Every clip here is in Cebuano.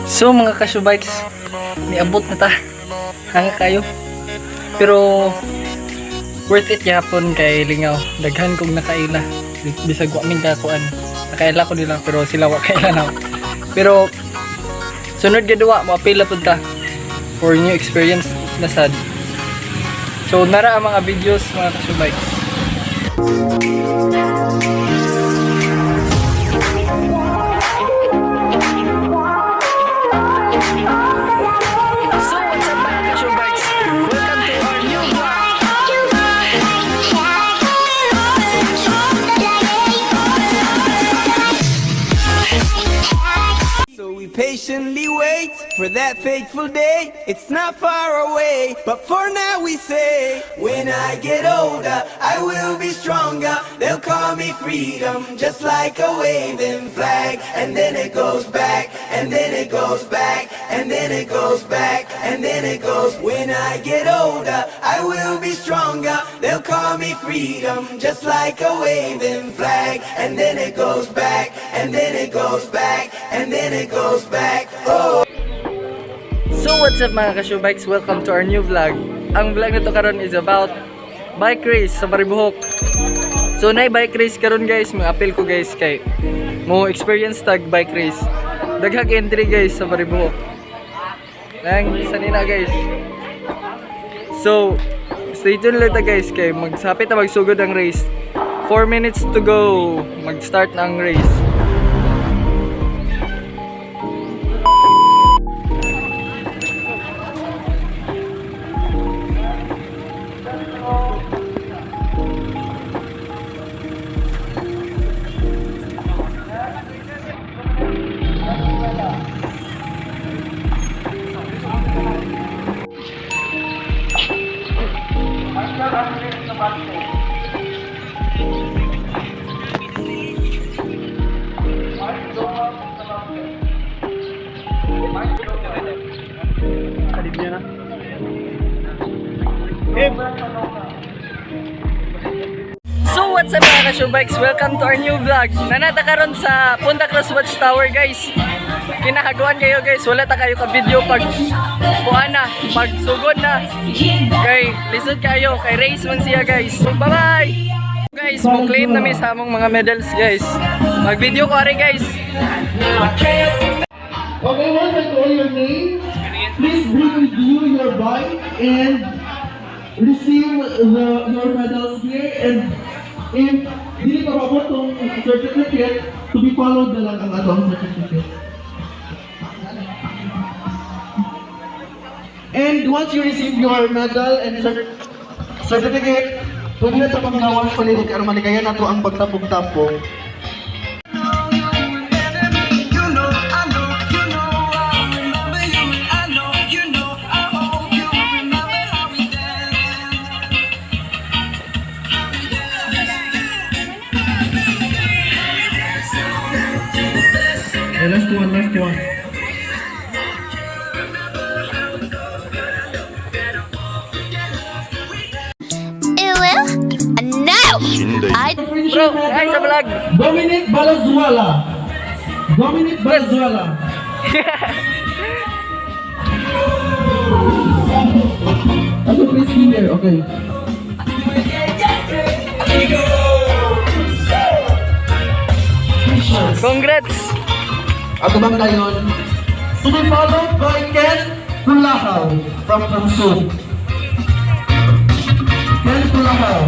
So mga kasubikes, niabot na ta. Hanga kayo. Pero worth it gyapon kay lingaw. Daghan kong nakaila. Bisag wa min kakuan. Nakaila ko nila pero sila wa kaila na. Pero sunod ga duwa mo apila pud ta for new experience na sad. So nara ang mga videos, mga kasubikes. So what's up, mga kasubikes? Welcome to our new vlog. So we patiently wait for that fateful day. It's not far away, but for now we say, when I get older, I will be stronger. They'll call me freedom, just like a waving flag. And then it goes back, and then it goes back, and then it goes back, and then it goes. When I get older, I will be stronger. They'll call me freedom, just like a waving flag. And then it goes back, and then it goes back, and then it goes back. Oh. So what's up, mga kasubikes? Welcome to our new vlog. Ang vlog na to karon is about bike race sa Maribojoc. So nay bike race karon, guys, mga appeal ko, guys, kay mo experience tag bike race. Daghag entry, guys, sa Maribojoc. Nang sanina, guys. So stay tuned lang ta, guys, kay magsapit na magsugod ang race. 4 minutes to go. Mag-start na ang race. Na. So what's up, mga kasubikes? Welcome to our new vlog. Nanata karon sa Punta Cruz Watchtower, guys. Kinahagwan kayo, guys. Wala ta kayo ka video pag kuan na, pag sugod na. Kay lisod kayo, kay race man siya, guys. So, bye bye! Guys, mo claim na mi sa among mga medals, guys. Mag-video ko ari, guys. Okay, once I call your name, please bring with you your bike and receive your medals here. And if dili pa maabot tong certificate, to be followed na lang ang atong certificate. And once you receive your medal and certificate, pwede na sa panggawas palihog aron malikayan nato ang pagtapong-tapong. You know, I know, you know, I remember you. I know, you know, I hope you remember how we danced. How we danced. Okay, last one, last one. Ew, no! I Bro, hi sa vlog. Dominic Balazuela. Dominic Balazuela. Okay, please be there. Okay. Congrats! Ato bang dayon? To be followed by Ken Pulahaw from Pumsu. Ken Pulahaw.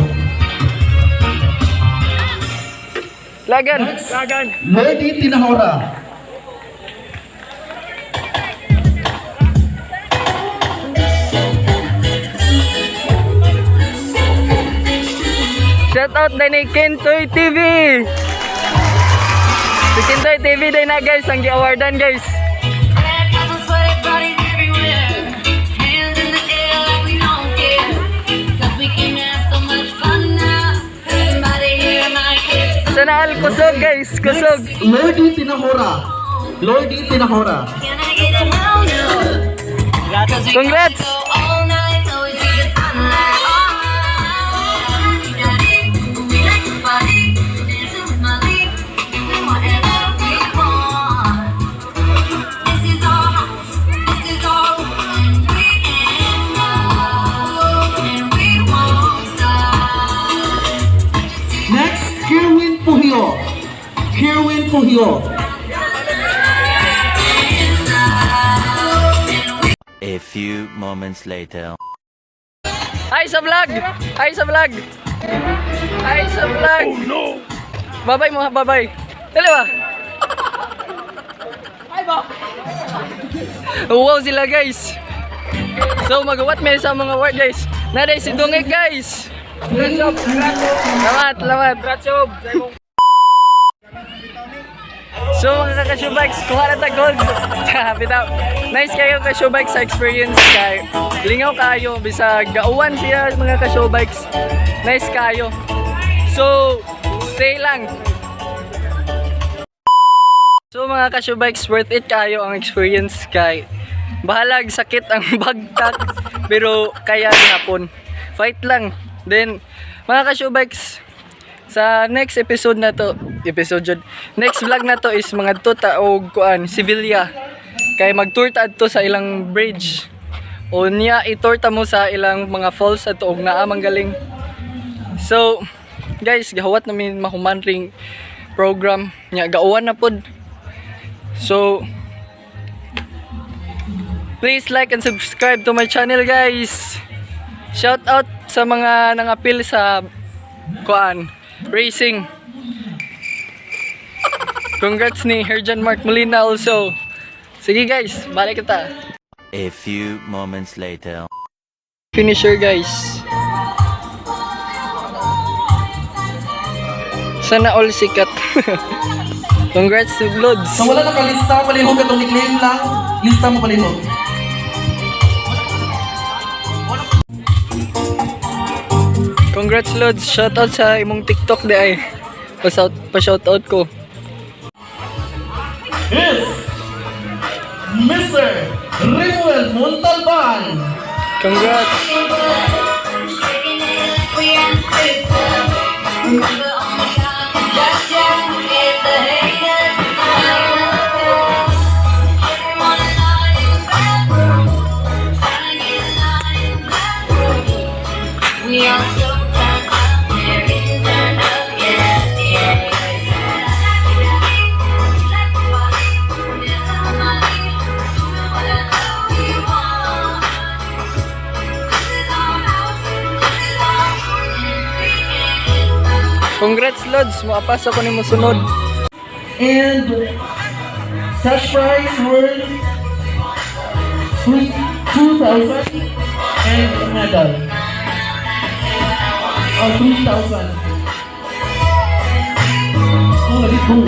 Lagan! Lagan! Lady Tinahora. Shout out na ni Kentoy TV! Si Kentoy TV day na, guys, ang gi-awardan, guys. Bodies everywhere. Hands in the air like we don't care. 'Cause we can have so much fun now. Somebody here might get Sana all kusog, guys, kusog. Lordy Tinahora. Lordy Tinahora. Can I get a hell no? 'Cause we Congrats! go all night till we see the sunlight. Oh, we got it. We like to party. Dancing with Molly. Doing whatever we want. Leo. A few moments later. Hi sa vlog! Hi sa vlog! Hi sa vlog! Oh no! Babay mo, babay. Dali ba? Hi ba? Wow sila, guys. So magawat may sa mga word, guys. Naday si Dungig, guys. Salamat, salamat. So mga kakashubikes, kuha na ta gold. Bitaw. Nice kayo kashubikes sa experience kay lingaw kayo bisag gauwan siya, mga kashubikes. Nice kayo. So, stay lang. So mga kashubikes, worth it kayo ang experience kay bahalag sakit ang bagtak pero kaya gihapon. Fight lang. Then mga kashubikes, sa next episode na to, episode jud. Next vlog na to is mga tuta og kuan, Sevilla. Kay magtour ta adto sa ilang bridge. O niya i-tour ta mo sa ilang mga falls ato og naa galing. So, guys, gahuwat namin mahuman ring program nya, gauwan na pod. So, please like and subscribe to my channel, guys. Shout out sa mga nangapil sa kuan racing. Congrats ni Herjan Mark Molina also. Sige guys, balik kita. A few moments later. Finisher, guys. Sana all sikat. Congrats to Lods. So wala nakalista, palihog atong ni-claim lang. Lista mo palihog. Congrats, Lods. Shout out sa imong TikTok di ay. Pa-shout out ko. Is Mr. Rimuel Montalban. Congrats. Shaking it like we in the strip club. Remember on the count, just yeah, get the haters out of us. Everyone in line in the bathroom, trying to get in line in the bathroom. We all so turned up, we're getting turned up, yeah. We want. This is our house, this is our and we can't stop. Congrats, Lods. Moapas ako nimo sunod. And cash prize worth 2,000 and a medal. Oh, 3,000. Oh, lagi ko.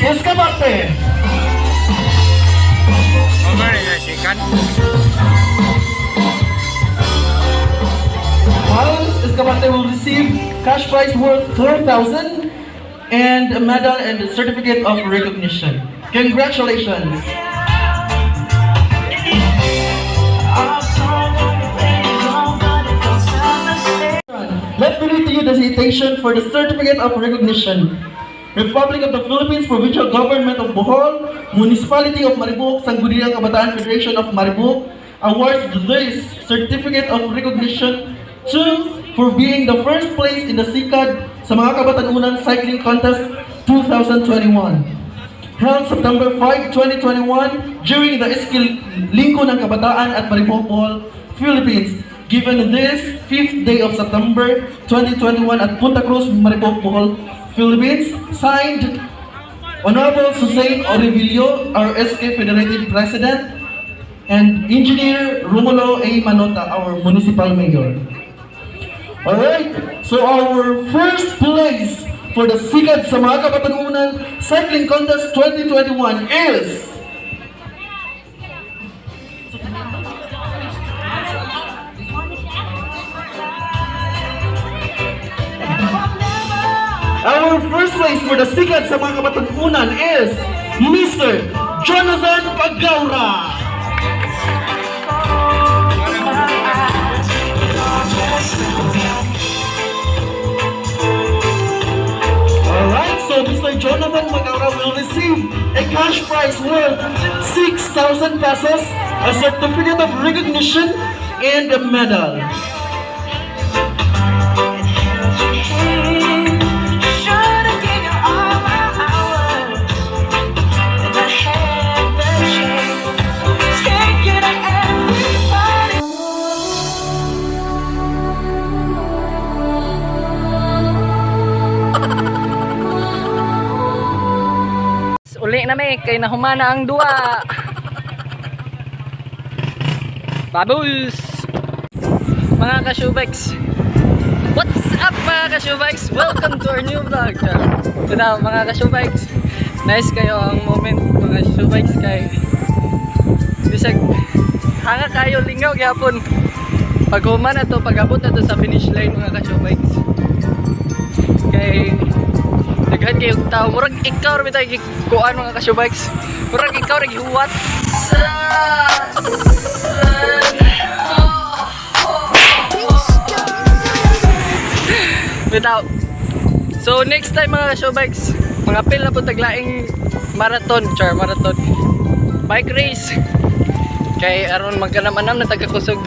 Escaparte. Miles Escaparte will receive cash prize worth 4,000 and a medal and a certificate of recognition. Congratulations! Let me read to you the citation for the Certificate of Recognition. Republic of the Philippines, Provincial Government of Bohol, Municipality of Maribojoc, Sangguniang Kabataan Federation of Maribojoc awards this Certificate of Recognition to for being the first place in the SICAD sa mga Kabatanunan Cycling Contest 2021 held September 5, 2021 during the Iskil Linggo ng Kabataan at Maribojoc, Bohol, Philippines. Given this 5th day of September 2021 at Punta Cruz, Maribojoc, Bohol, Philippines. Signed, Honorable Suzanne Orevillo, our SK Federated President, and Engineer Romulo A. Manota, our Municipal Mayor. Alright, so our first place for the Sikat sa mga Kabatanunan Cycling Contest 2021 is Our first place for the Sikat sa mga Kabatanunan is Mr. Jonathan Pagaura. Alright, so Mr. Jonathan Magaura will receive a cash prize worth 6,000 pesos. A certificate of recognition and a medal. Should've gave you all my hours, and I had the chance. Take it to everybody. Uli na mi kay nahumana ang duwa. Babus! Mga ka-shoebikes. What's up, mga ka-shoebikes? Welcome to our new vlog. Ito na, mga ka-shoebikes. Nice kayo ang moment, mga shoebikes, kay bisag hanga kayo, lingaw gyapon. Pag human na to, pag abot na to sa finish line, mga ka-shoebikes. Kay daghan kayo tao, murag ikaw ra bitay gikuan, mga ka-shoebikes. Murag ikaw ra gihuwat. Bitaw. So next time, mga ka-showbikes, mga pil na po taglaing marathon, char marathon. Bike race. Kay aron magkanam-anam na taga-kusog.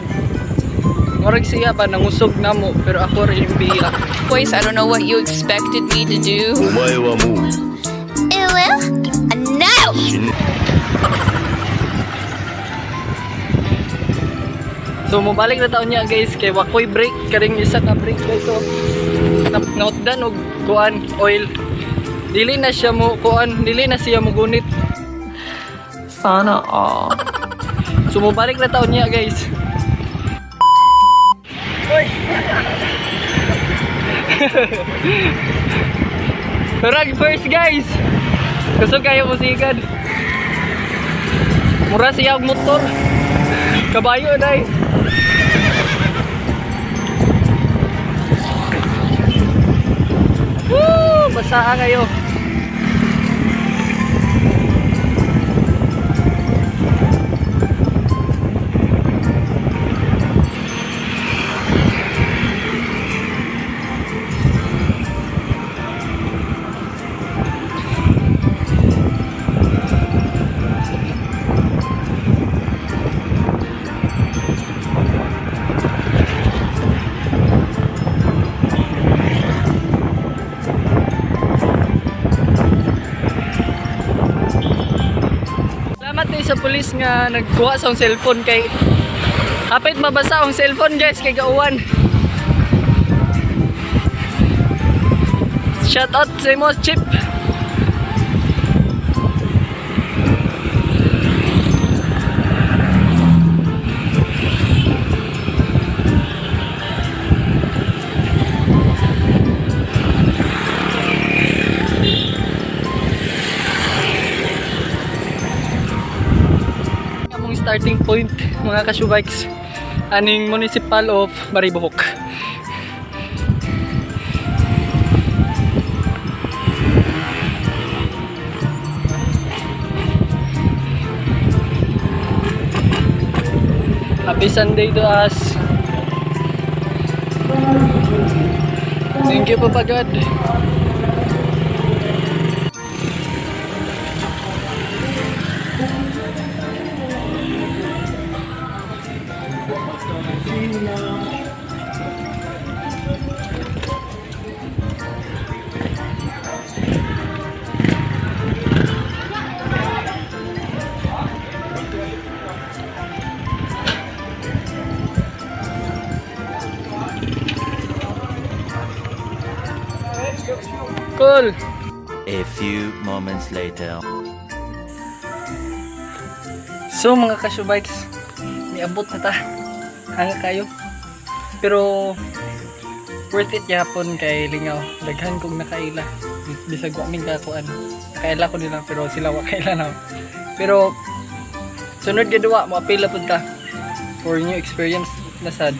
Murag siya ba nangusog namo pero ako rin yung biya. Voice, I don't know what you expected me to do. お前はもう Ew, no! 死ん So mobalik na taon niya, guys, kay wakoy brake karing isa ka brake, guys, so nautdan og kuan oil. Dili na siya mo kuan, dili na siya mo gunit. Sana all. So mobalik na taon niya, guys. Oy. Pero ang first, guys. Gusto kayo musikan. Mura siya og motor. Kabayo day. Woo! Basa kayo. Salamat din sa pulis nga nagkuha sa akong cellphone kay hapit mabasa ang cellphone, guys, kay gauwan. Shout out sa imo, Chip. Among starting point, mga ka-shoebikes, aning Municipal of Maribojoc. Happy Sunday to us. Thank you, Papa God. Cool. A few moments later. So mga ka-shoebikes, niabot na ta. Hanga kayo. Pero worth it yapon kay lingaw. Daghan kong nakaila. Bisag wa min kakuan. Nakaila ko nila pero sila wa kaila na. Pero sunod ga duwa mo apil pud ta for new experience na sad.